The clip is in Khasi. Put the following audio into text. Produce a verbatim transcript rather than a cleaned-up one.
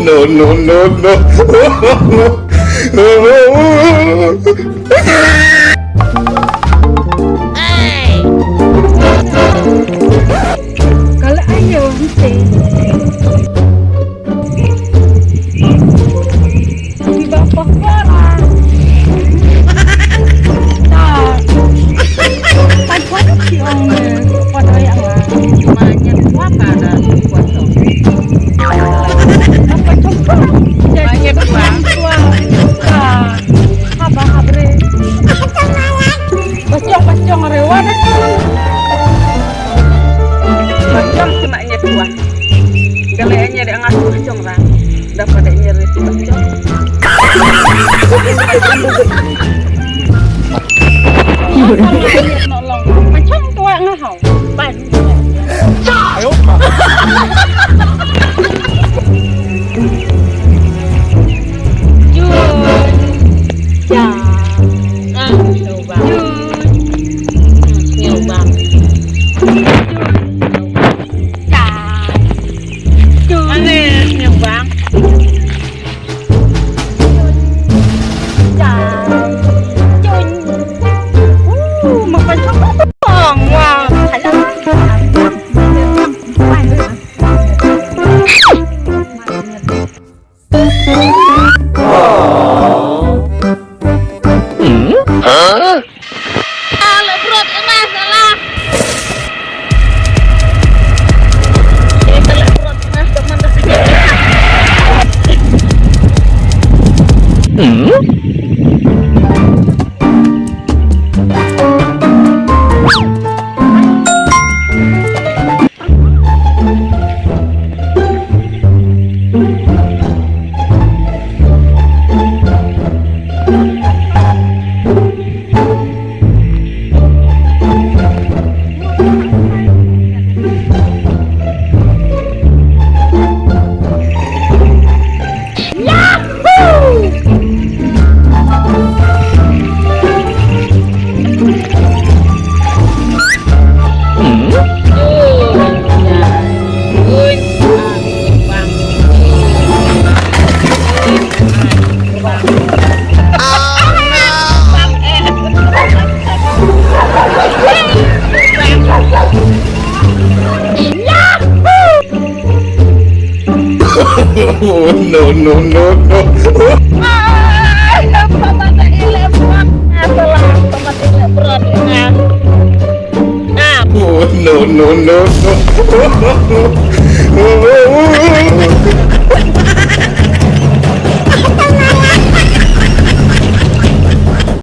No, no, no, no. Kala ayo, hite. Di bawah orang. Nah. Pas kuat si ong, eh, kuat raya lah. Banyak kuat ada kuat tu. Apa cukup? Banyak kuat. Kuat. Nah. Apa habre? Bacong, bacong, rewa dah. Bacong kena nyet kuat. Dale nya de ngas bacong ra. Dapat de nya resi bacong. Bacong kuat ngahau. Ban. Jun. Ja. Ah, sniew bang. Jun. Sniew bang. Jun. Ja. Jun. Mana sniew bang? Jun. Ja. Jun. Uh, makan sambal bang. Wah, halal. Oh, no, no, no, no. Ai, papa tak elak buat. Salah, papa tak elak berat. Ah. Oh, no, no, no, no.